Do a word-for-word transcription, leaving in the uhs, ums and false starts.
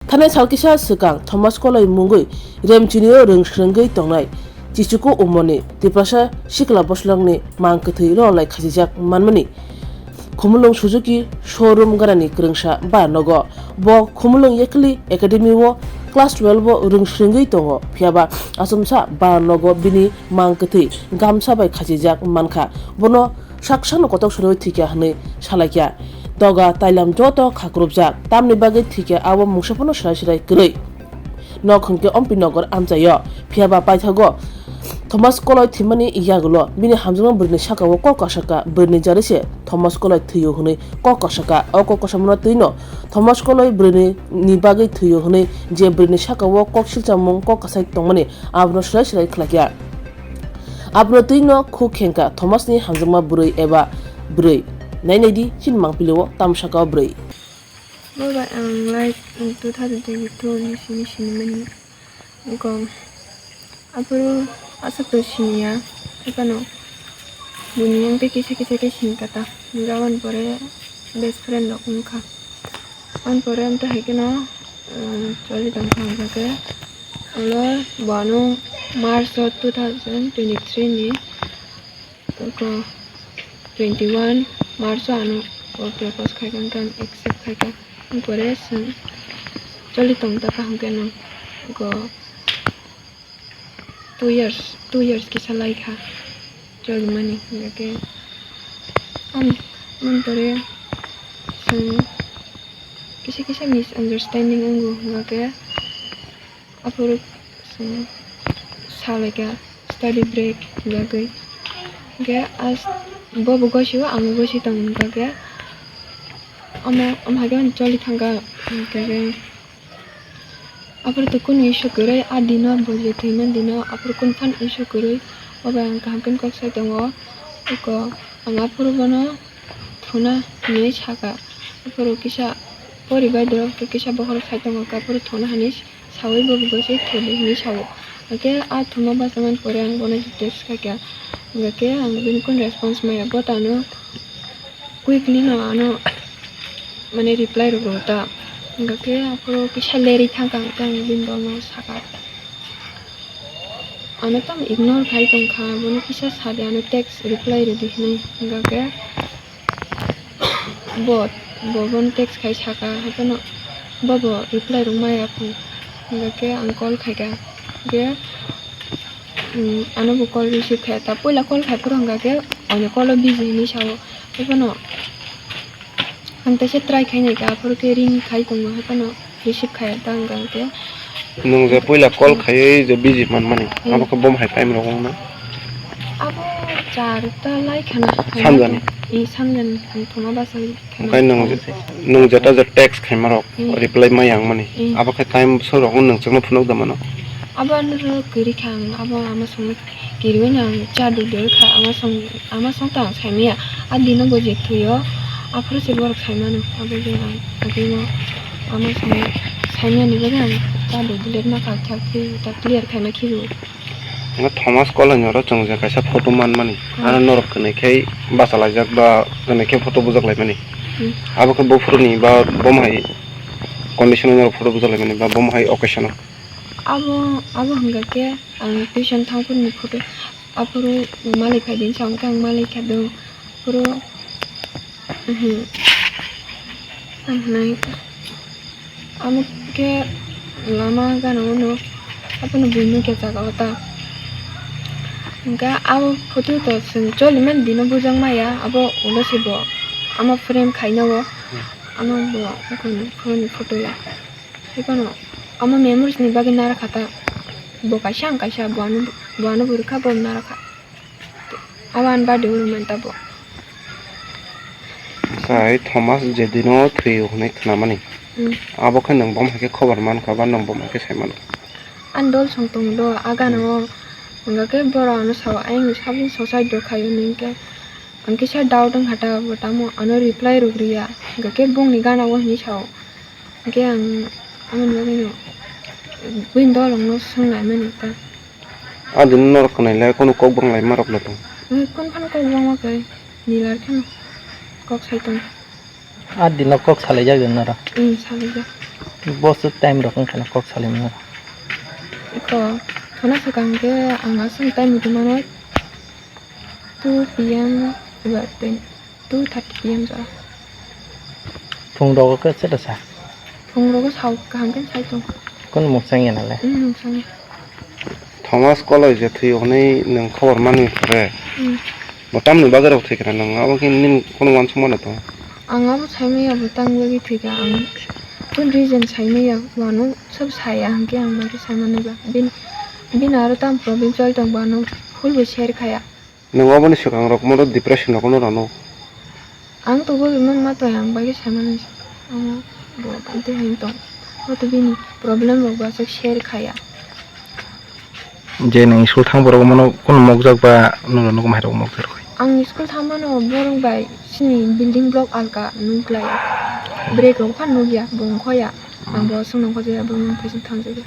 Thanai sal kisa swkang Thomas Koloi mungwi Remchini-o rwng swrwngwi tongnai Chichuku Umorni Tiprasa sikla bwswlwngni mang kwthwi rwlai khachijak manmani Khumulwng Suzuki showroom ganani kwrwngsa Baranogo. Bo Khumulwng Yekhli Academy-o class twelve-o rwng swrwngwi tongo, phiyaba achomsa Baranogo bini mang kwthwi gamsa bai khachijak mankha. Bono saksano kotok soriwi thwikha hwnwi salaikha. Doga tailam joto khakrupjak, tamni bagwi thwikha abo mungsa phano swrai swrai kwrwi. Nok hwnkhe Ompi Nogor amchaio, phiyaba paithago Thomas Koloi thwimani yagulo bini hamjakma bwrwini sakao kok kasaka bwrwini jarwi se Thomas Koloi thwio hwnwi kok kasaka. O kok kasamano twino Thomas Koloi bwrwini ni bagwi thwio hwnwi je bwrwini sakao kok silchamung kok kasai tongmani abono swrai swrai khlaikha. Abono twino khuk khengkha Thomasni hamjakma bwrwi eba bwrwi. Nai naidi chini mangpilio tamo sakao bwrwi. Bo bai ang life two thousand twenty-two ni simi sinimani. Gong. Aphuru aswk to siniya. Haphano bini yang tei kisa kisa khe sini kata. Jabon pore best friend rok wngkha. Aboni pore amtwi hai kheno, um, choli tongkha hwnkhe. Ulo bo ano March o two thousand twenty-three ni Oko twenty-one March o ano o propose khaikha, hwnkhe ang accept khaikha. Hwnkhe pore chwng choli tong ta kaham khe no oko two years, two years kisa laikha cholimani. Hwnkhe ang mantore chwng kisa kisa misunderstanding wngo, hwnkhe Aphuru chwng salaikha study break hwnjagwi. Hwnkhe as-, bobo gosio, angbo gosi tongo hwnkhe. Omo, omo hai khe choli thangkha hwnkhe. Aphuru to kunu issue kwrwi, a dino bo je thwimani dino aphuru kunu phano issue kwrwi. Obo ang kaham khe kok sai tongo. Eko ang aphuru bono thuna hinwi sakha. Aphuru kisa poribai dorok kisa bokhorok sai tongo, aphuru thuna hinwi saui bo bo se thudi hinwi sao. Hwnkhe a thuma bachai mani pore ang bono text khaikha. Hwnkhe ang bini kunu response maya, bo tano quickly no ano mane reply rwgo ta. Hwnkhe aphuru kisa lerwi thangkha, hwnkhe ang bini bono sakha. Ano tamo ignore khai tongkha, bono kisa sadi ano text reply rwdi hinwi. Hwnkhe Bo, bo, bono text khai saka, haikhe no bo, bo reply rwng maya phone. Hwnkhe ang call khaikha. Hwnkhe, um, ano bo call receive khaya ta. Puila call khai phuru hwnkha khe, ani call o busy hinwi sao. Haiphano ang teisa try khai naikha, aphuru khe ring khai tongo, haiphano receive khaya ta hwnkha khe. Nwng je puila call khaiwi je busy manmani, hmm, abo khe bom hai time rok wngna? Abo char ta lai khana. Sanjani? I sanjani, ang thoma bachai khana. Okai nwng, nwng jeta je text khaima rok, hmm, reply ma yang mani. Hmm. Abo khe time bwswk rok nwng chwngno phunuk da mano? Abo ano kwrwi kha ang, abo ama songno kirwi nang cha dudel kha, ama song, ama song ta ang saimaya. A dino bo je thwio, aphuru se borok saimano, abo je ang agino ama song saimani bagwi ang ta dudel ma kha kha khe ta clear khaima khibi. Nga Thomas Koloi ni oro chwng je kaisa photo manmani. Hmm. Ano norok kwnwi khe bachalaijak ba kwnwi khe photo bujak laimani. Hmm. Abo khe buphuruni ba bomo hai condition o norok photo bujak laimani ba bomo hai occasion o. Abo, abo hwnkha khe ang tuition thangphuru ni photo, aphuru malai phai din sa hwnkhe ang malai kha do. Aphuru, mhm. Ang hwnwi, amo khe lama gana uno, abono buino khe jaga o ta. Hwnkhe abo photo to chwng choli mani dino bujak maya, abo ulo se bo, amo frame khaina o, hmm, amo bo, phone, phone ni photo ya. Haiphano amo memories ni bagwi nara kha ta. Bo kaisa ang kaisa, bo ano, bo ano bo rwkha, bo nara kha. Abo ani birthday o rwmani ta bo. Sai Thomas je dino thwio hwnwi khnamani. Hmm. Abo khe nwng bomo hai khe khobor mankha ba nwng bomo hai khe sai mankha? Ani dol song tongo do, a gana o. Hmm. Hwnkha khe borok ano sao, ayang ni saboni suicide rok khaio hwnwi khe. Ang kisa doubt wngkha ta, bo tamo ano reply rwk rwya. Hwnkha khe bongni gana o hwnwi sao. Hwnkhe ang aboni bagwino buini dolongno swngnai mani ta. A dino norok kwnwi le kunu kok bang lai ma rok le tong? Ang kunu phano kok bang ma kwrwi, nilar kheno kok sai tong. A dino kok salaijak de noro? Hmm, salaijak. Bo se time rok wngkha na kok salaimano. Iko, thona swkang khe ang aswk time rwmano two P M eba ten, two thirty P M jora. Phung rogo khe chwla sa? Phung rogo sao kaham khe sai tong. Kun mukchang ya nalai? Hmm, mukchang ya. Thomas Koloi je thwi hwnwi nwng khobor manwi phore. Hmm. Bo tamni bagwi rok thwi khna nwng abo khe nini kheno uansuk mano tong? Ang abo saimaya bo tamni bagwi thwi kha ang. Kun reason saimaya bo ano sob saya hwnkhe ang bagwi saimano ba. Bini, bini aro tam problem choli tong bo ano full bo share khaya. Nwng oboni swkang rok moto depression rok no rano? Ang to bo bimang ma to ang bagwi saimano. Ang bo tei hai tong. Moto bini problem rok bo aswk share khaya. Je nwng school thang borok mano kuno mokjak ba nulo nugo mairok mokjak rok? Ang school thang mano borok bai sini building block alka nukla ya. Break rok phan nukya, bung khoya. Ang bo aswk nang khoja ya, bo nang phaising thang jagya.